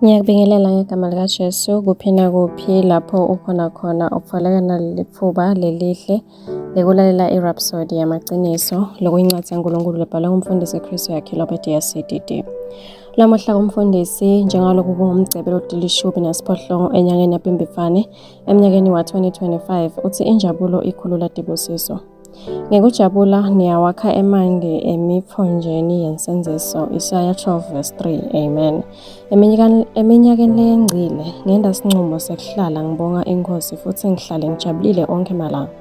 Ngiyakubingelela ngegama likaJesu kuphi nakuphi lapho ukhona khona ukutholakala naleli thuba lelihle lekulalela iRhapsody yamaqiniso lokuyincwadi kaNkulunkulu lebhalwe ngumfundisi Kristu yakhe Robert CDD. Lamuhla kumfundisi njengalokhu kungumgcibelo tilishumi nesiphohlongo enyangeni yaBhimbifane emnyakeni wa-2025 uthi injabulo ikhulula tibusiso. Ngekujabula niyawakha emanti emithonjeni yensindziso. Isaya 12 verse 3. Amen. Eminyakeni leyengcile ngenta sincumo sekuhlala ngibonga iNkhosi futhi ngihlale ngijabulile onkhe malanga.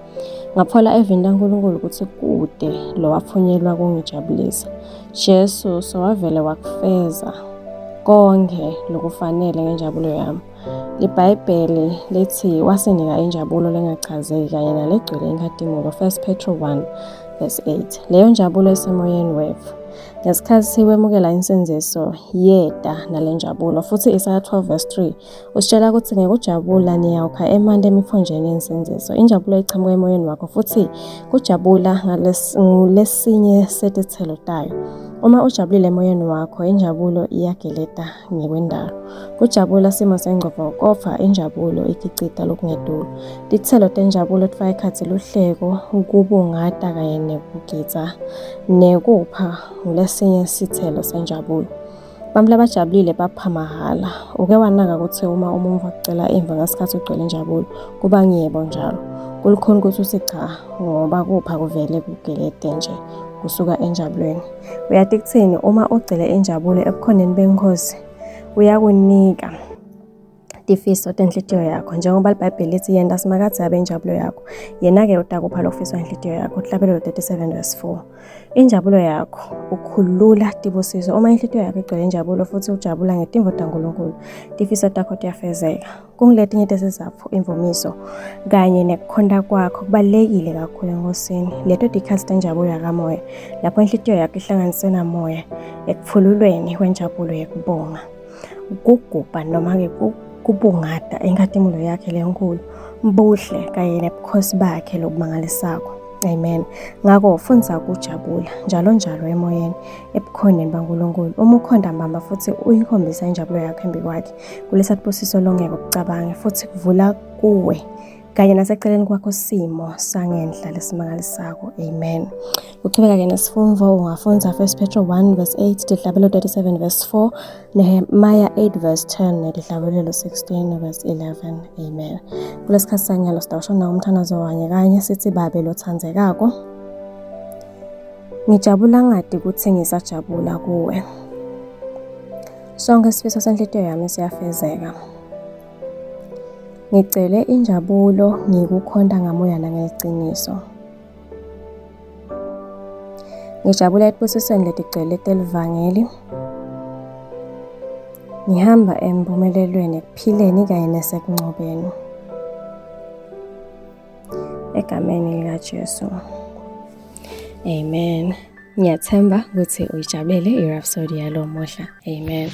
Ngaphola evini laNkulunkulu ukuthi kude lowaphunyelwa kungijabulisa. Jesu sowavele wakufeza konke lokufanele ngenjabulo yami. LiBhayibheli lithi wasinika injabulo lengachazeki kanye nalegcwele inkhatimulo 1 Petro 1 verse 8. Leyo njabulo isemoyeni wethu. Ngesikhathi siwemukela insindziso yeta nale njabulo futhi Isaya 12 verse 3 usitshela ukuthi ngekujabula niyawukha emanti emifonjeni yensindziso. Injabulo iqhamuka emoyeni wakho futhi kujabula ngulesinye setithelo tayo. Uma ujabulile emoyeni wakho injabulo iyageleta ngekwendalo. Kujabula simo sengcovo kodvwa injabulo ikicita lokungetulu. Titselo tenjabulo tifaka ekhatsi luhleko, kubungata kanye nekugidza. Nekupha ngulesinye sitselo senjabulo. Bantfu labajabulile bapha mahhala. Uke wanaka kutsi uma umuntfu akucela intfo ngesikhatsi ugcwele injabulo, kuba ngiyebo njalo. Kulukhuni kutsi utsi cha ngoba kupha kuvele kugelete nje kusuka enjabulweni. Uyati kutsini uma ugcile injabulo ebukhoneni beNkhosi uyakunika tifiso tenhlitiyo yakho njengoba libhayibheli lithi yenta simakadze abe injabulo yakho yena-ke utakupha lokufiswa inhlitiyo yakho hlabelelo 37 verse 4 injabulo yakho ukhulula tibusiso uma inhlitiyo yakho igcwele injabulo futhi ujabula ngetimvo taNkulunkulu tifiso takho tiyafezeka Kunguletinye tesizatfu imvumiso kanye nekukhonta kwakho kubalulekile kakhulu eNkosini. Leto tikhatsi tenjabulo yakamoya lapho inhlitiyo yakho ihlanganiswe namoya ekutfululweni kwenjabulo yekubonga. Kugubha noma-ke kubungata inkhatimulo yakhe lenkhulu, buhle kanye nebukhosi bakhe lobumangalisako. Amen. Ngako fundza kujabula njalo njalo emoyeni ebukhoneni baNkulunkulu. Uma ukhonta mbamba futhi uyikhombisa injabulo yakho embikwakhe, Kulesa sibusiso longeke ukucabange futhi kuvula kuwe kanye naseceleni kwakho simo sangenhla lesimangalisako. Amen. Kuchubeka-ke nesifundvo ungafundza 1 Petro 1 verse 8, Tihlabelo 37 verse 4, Nehemiah 8 verse 10 neTihlabelelo 16 verse 11. Amen. Kulesikhathi sanyalo sitawushona umthandazo wanye kanye sithi Babe lothandzekako. Ngijabula ngati kutsi ngisajabula kuwe. Sonke isifiso senhlitiyo yami siyafezeka. Ngicele injabulo ngikukhonta ngamoya nangeliciniso. Ngijabula ekubusisweni letigcwele telivangeli. Ngihamba empumelelweni ekuphileni kanye nasekuncobeni. Egameni likaJesu. Amen. Ngiyathemba ukuthi uyijabulele i-Rhapsody yalomuhla. Amen.